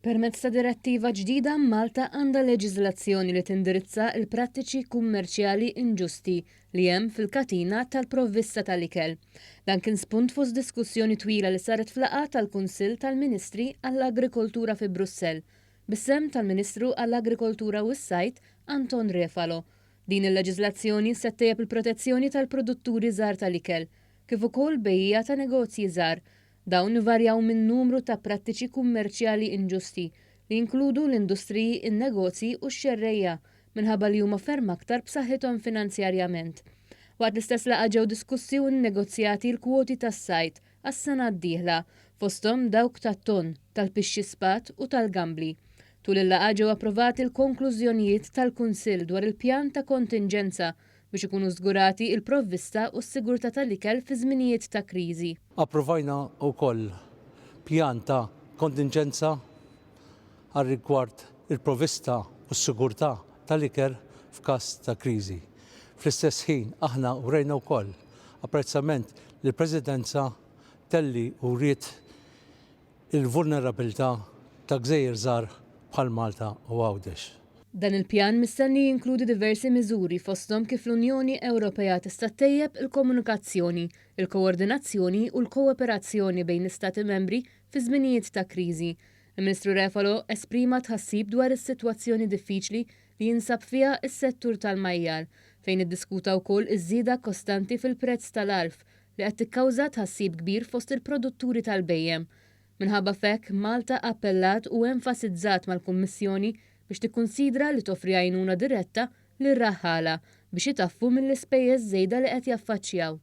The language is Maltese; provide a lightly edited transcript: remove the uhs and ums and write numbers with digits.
Permezz ta' direttiva ġdida, Malta għandha leġiżlazzjoni li tindirizza l-prattiċi kummerċjali inġusti li hemm fil-katina tal-provvista tal-ikel. Dan kien spunt fost diskussjoni twila li saret f'laqgħa tal-Kunsill tal-Ministri għall-Agrikoltura fi Brussell, bis-sehem tal-Ministru għall-Agrikoltura u s-Sajd Anton Refalo. Din il-leġiżlazzjoni se ttejjeb il-protezzjoni tal-produtturi żgħar tal-ikel, kif ukoll bejjiegħa ta' negozji żgħar. Dawn ivarjaw minn numru ta' prattiċi kummerċjali inġusti, li jinkludu l-industriji, in-negozji u x-xerrejja, minħabba li huma ferm aktar b'saħħithom finanzjarjament. Waqt l-istess laqgħa ġew diskussi u nnegozjati l-kwoti tas-sajd għas-sena d-dieħla, fosthom dawk tat-tonn, tal-pixxi spad u tal-gambli. Tul il-laqgħa ġew approvati l-konklużjonijiet tal-Kunsill dwar il-pjan ta' kontinġenza biex ikunu żgurati l-provvista u s-sigurtà tal-ikel fi żminijiet ta' kriżi. Approvajna wkoll pjan ta' kontinġenza għar-rigward il-provvista u s-sigurtà tal-ikel f'każ ta' kriżi. Fl-istess ħin aħna wrejna wkoll apprezzament lill-Presidenza talli wriet il-vulnerabilità ta' gżejjer żgħar bħal Malta u Għawdex. Dan il-pjan mistenni jinkludi diversi miżuri fosthom kif l-Unjoni Ewropea tista' ttejjeb il-komunikazzjoni, il-koordinazzjoni u l-kooperazzjoni bejn l-Istati Membri fi żminijiet ta' kriżi. Il-Ministru Refalo esprima tħassib dwar is-sitwazzjoni diffiċli li jinsab fiha s-settur tal-majjal, fejn iddiskuta wkoll iż-żieda kostanti fil-prezz tal-għalf li qed tikkawża tħassib kbir fost il-produtturi tal-bhejjem. Minħabba f'hekk, Malta appellat u enfasizzat mal-Kummissjoni biex tikkunsidra li toffri għajnuna diretta lir-raħħala biex itaffu mill-ispejjeż żejda li qed jaffaċċjaw.